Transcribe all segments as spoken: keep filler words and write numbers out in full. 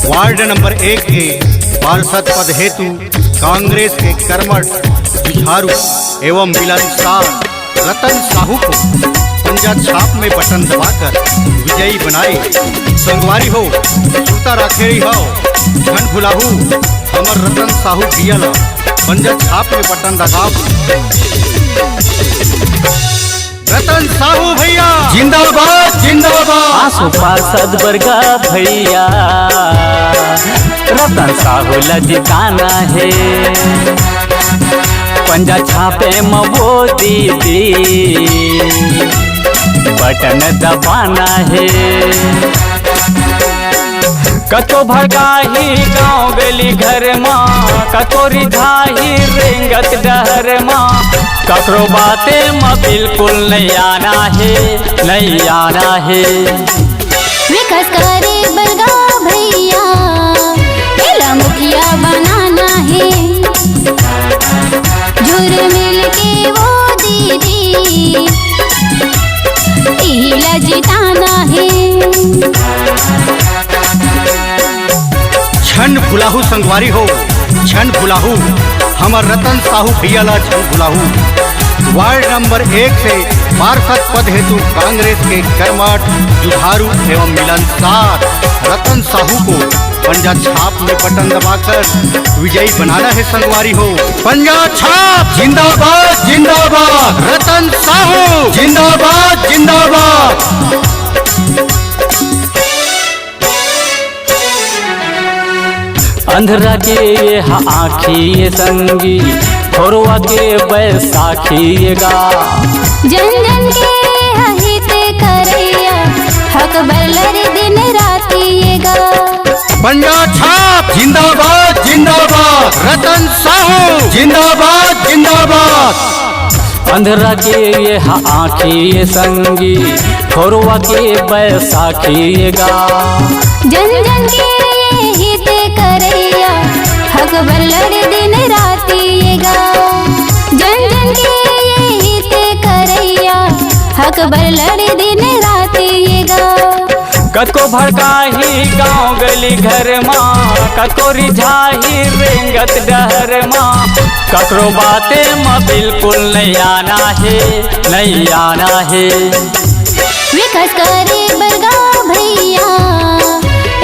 Ward number एक के पार्षद पद हेतु कांग्रेस के कर्मठ, जुझारू एवं मिलनसार रतन साहू को पंजा छाप में बटन दबाकर विजयी बनाए। संगवारी हो, सुरता राखे रही हो, झन भुलाहू हमर रतन साहू भैया ला पंजा छाप में बटन दबाओ। रतन साहू भैया जिंदाबाद, जिंदाबाद। आंसू पार्षद बरगा भैया, रतन साहू ला जिताना हे। पंजा छापे म वो दीदी, बटन दबाना हे। कतो भड़काही गांव गली घर म, कतो रिझाही रेंगत डहर म, ककरो बाते म बिल्कुल नइ आना हे, नइ आना हे। विकास करे बरगा भैया, एला मुखिया बनाना हे। जुर मिल के वो दीदी, इला जिताना हे। झन भुलाहू संगवारी हो, झन भुलाहू, हमर रतन साहू भैया ला झन भुलाहू। वार्ड नंबर एक से पार्षद पद हेतु कांग्रेस के कर्मठ, जुझारू एवं मिलनसार रतन साहू को पंजा छाप में बटन दबाकर विजयी बनाना है संगवारी हो। पंजा छाप जिंदाबाद, जिंदाबाद। रतन साहू जिंदाबाद, जिंदाबाद। अंधरा के ये हा आँखी ये संगी, थोरवा के बैसाखी ये गा। जन जन के हा हित करैया, हक बर लड़े दिन राती ये गा। पंजा छाप जिंदाबाद, जिंदाबाद। रतन साहू जिंदाबाद, जिंदाबाद। अंधरा के ये हा आँखी ये संगी, थोरवा के बैसाखी ये गा। जन जन के ये हित करैया, हक बर लड़े दिन राती ये गा। जन जन के ये हित करैया, हक बर लड़े दिन राती ये गा। कतको भड़काही गांव गली घर मा, कतको रिझाही रेंगत डहर मा, ककरो बाते मा बिल्कुल नइ आना हे, नइ आना हे। विकास करे बर गा भैया,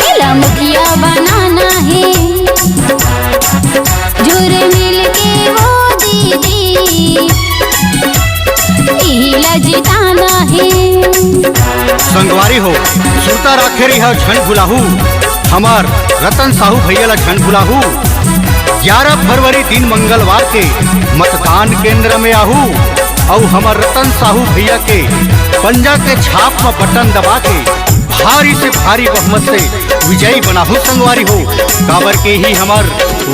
एला मुखिया बनाना हे। जुर मिल के वो दीदी, इला जिताना हे। संगवारी हो, सुरता राखे रहिहा झन भुलाहू, हमर रतन साहू भैया ला झन भुलाहू। ग्यारह फरवरी दिन मंगलवार के मतदान केंद्र में आहू अउ हमर रतन साहू भैया के पंजा के छाप म बटन दबा के भारी से भारी बहुमत से विजयी बनाहू संगवारी हो, काबर के ही हमर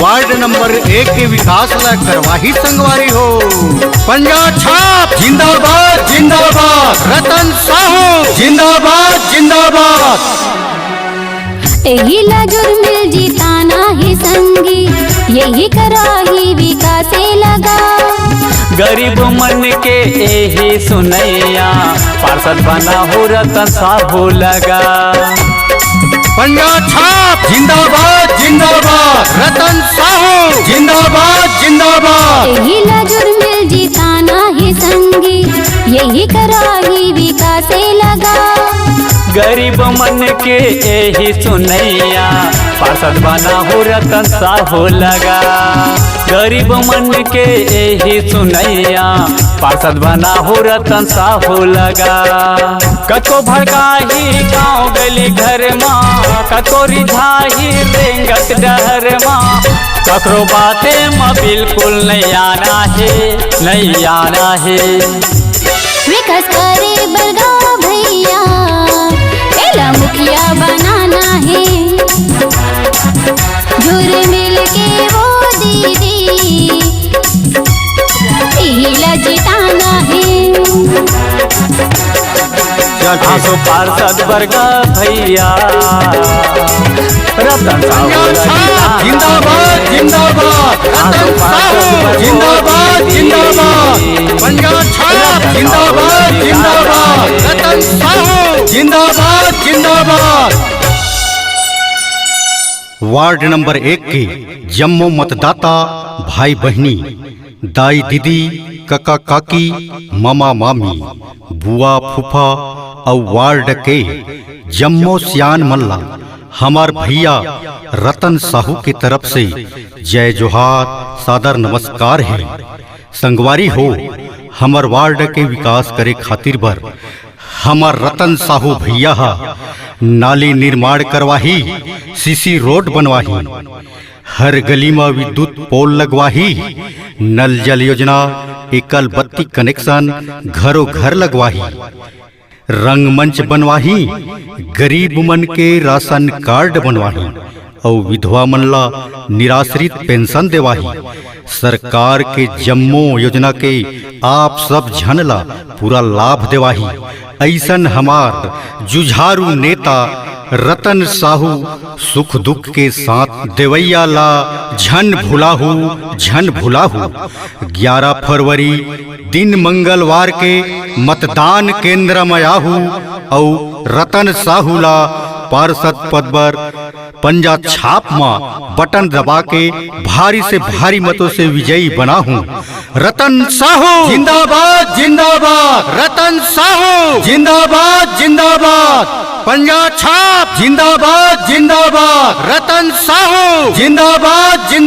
वार्ड नंबर एक के विकास ला करवाही संगवारी हो। पंजा छाप जिंदाबाद, जिंदाबाद। रतन साहू जिंदाबाद, जिंदाबाद। एही ला जुर मिल जिताना हे संगी, यही कराही विकासे लगा। गरीब मन के एही सुनैया, पार्षद बनाहू रतन साहू लगा। पंजा छाप जिंदाबाद, जिंदाबाद। रतन साहू जिंदाबाद, जिंदाबाद। एही ला जुर मिल जिताना हे संगी, यही कराही विकासे लगा। गरीब मन के एही सुनैया, पार्षद बनाहू रतन साहू लगा। गरीब मन के एही सुनैया, पार्षद बनाहू रतन साहू लगा। कतको भड़काही गांव गली घर मा, कतको रिझाही रेंगत डहर मा, ककरो बाते मा बिल्कुल नइ आना हे, नइ आना हे। विकास करे बर गा भैया, एला मुखिया बनाना हे। जुर मिल के वो दीदी, इला जिताना हे। आंसू पार्षद बर गा भैया, रतन साहू जिंदाबाद, जिंदाबाद। रतन साहू जिंदाबाद, जिंदाबाद। पंजा छाप जिंदाबाद, जिंदाबाद। रतन साहू जिंदाबाद, जिंदाबाद। वार्ड नंबर एक के जम्मो मतदाता, भाई बहिनी, दाई दीदी, कका काकी, मामा मामी, बुआ फूफा अउ वार्ड के जम्मो सियान मन ला हमर भैया रतन साहू के तरफ से जय जोहार, सादर नमस्कार हे। संगवारी हो, हमर वार्ड के विकास करे खातिर बर हमर रतन साहू भैया ह नाली निर्माण करवाही, सीसी रोड बनवाही, हर गली म विद्युत पोल लगवाही, नल जल योजना, एकल बत्ती कनेक्शन घरो घर लगवाही, रंगमंच बनवाही, गरीब मन के राशन कार्ड बनवाही अउ विधवा मन ला निराश्रित पेंशन देवाही। सरकार के जम्मो योजना के आप सब झन ला पूरा लाभ देवाही। अइसन हमार जुझारू नेता रतन साहू सुख दुख के साथ देवैया ला झन भुलाहू, झन भुलाहू। ग्यारह फरवरी दिन मंगलवार के मतदान केंद्र म आहू अउ रतन साहू ला पार्षद पद बर पंजा छाप म बटन दबा के भारी से भारी मतों से विजयी बनाहूं। रतन साहू जिंदाबाद, जिंदाबाद। रतन साहू जिंदाबाद, जिंदाबाद। पंजा छाप जिंदाबाद, जिंदाबाद। रतन साहू जिंदाबाद, जिंदाबाद।